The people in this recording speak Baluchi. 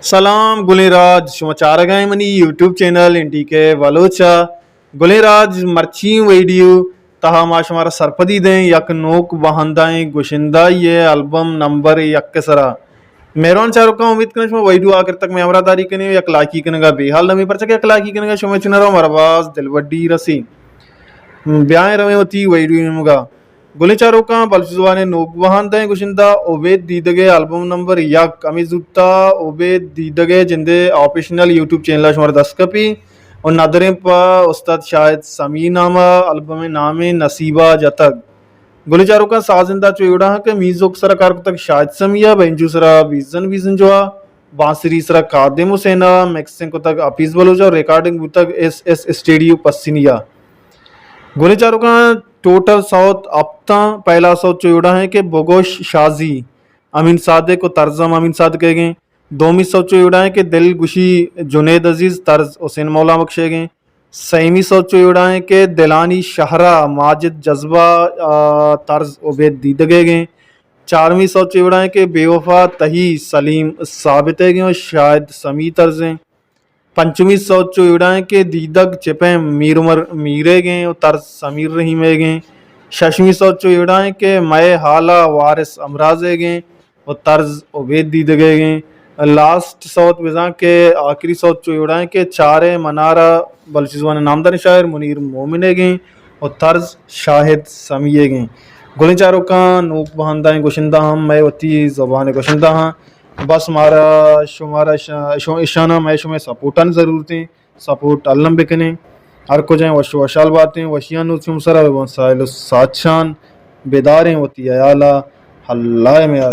سلام گلیں راج، شما چارگائیں منی یوٹیوب چینل این ڈی کے بلوچ ءَ۔ گلیں راج، مرچی ویڈیو تہا ما شمارا سرپدی دیں یک نوک بہندائیں گشندہ ءِ البم نمبر یک ءِ سرا۔ مہروان چاروکاں، امید کناں شما ویڈیو آخر تک مئے ہمراہ داری کنیں، یک لائکی کنگا بے حال نہ بیں، پرچا کہ یک لائکی کنگا شمئے چنرا مارا باز دلبڈی رسی۔ بیائیں رویں وتی ویڈیو نیمگا۔ گلیں چاروکاں، بلوچی زبان ءِ نوک بہندائیں گشندہ عبید دیدگ ءِ البم نمبر یک۔ ہمے زوتا عبید دیدگ ءِ جند ءِ آفیشنل یوٹیوب چینل ءَ شمارا دست کپی و ندریں پہ استاد شاہد سمی ءِ نام ءَ، البم ءِ نام نصیبہ جتگ۔ گلیں چاروکاں، سازندہ چو ایوڑا ہاں کہ میوزک سرا کار کتگ شاہد سمی ءَ، بینجو سرا بیزن بیزن جو ءَ، بانسری سرا قادم حسین ءَ، مکسنگ کتگ حفیظ بلوچ ءَ، ریکارڈنگ بوتگ ایس ایس اسٹیڈیو پسنی ءَ۔ گلیں چاروکاں، ٹوٹل سوت ہپتاں۔ پہلا سوت چو ایوڑا ہیں کہ بگوش شازی، امین صادق و طرز ہم امین صادق ءِ گیں۔ دومی سوت چو ایوڑا ہیں کہ دل گشی جنید عزیز، طرز حسین مولا بخش ءِ گیں۔ سیمی سوت چو ایوڑا ہیں کہ دلانی شہرا ماجد جذبہ، آ، طرز عبید دیدگ ءِ گیں۔ چارمی سوت چو ایوڑا ہیں کہ بے وفا تہی سلیم ثابت ءِ گیں و شاہد سمی طرز ایں۔ پنچمی سوت چو ایوڑا ہیں کہ دیدگ چپیں میر عمر میر ءِ گیں و طرز سمیر رحیم ءِ گیں۔ ششمی سوت چو ایوڑا ہیں کہ مئے حالا وارث امراز ءِ گیں و طرز عبید دیدگ ءِ گیں۔ لاسٹ سوت بزاں کہ آخری سوت چو ایوڑا ہیں کہ چاریں منارا بلوچی زبان ءِ نامداریں شاعر منیر مومن ءِ گیں و طرز شاہد سمی ءِ گیں۔ گلیں چاروکاں، نوک بہندائیں گشندہ ہم مئے وتی زبان ءِ گشندہ ہاں۔ بس مارا شمارا ش-، شو-، اشاناں مئے شمئے سپورٹانی ضرورت ایں۔ سپورٹ الم بکنیں۔ ہر کجائیں وش و وشحال باتیں۔ وشیاں نوت شم سرا ببن ساحل و ساچان۔ بداریں وتی حیالا۔ اللہ ءِ میار۔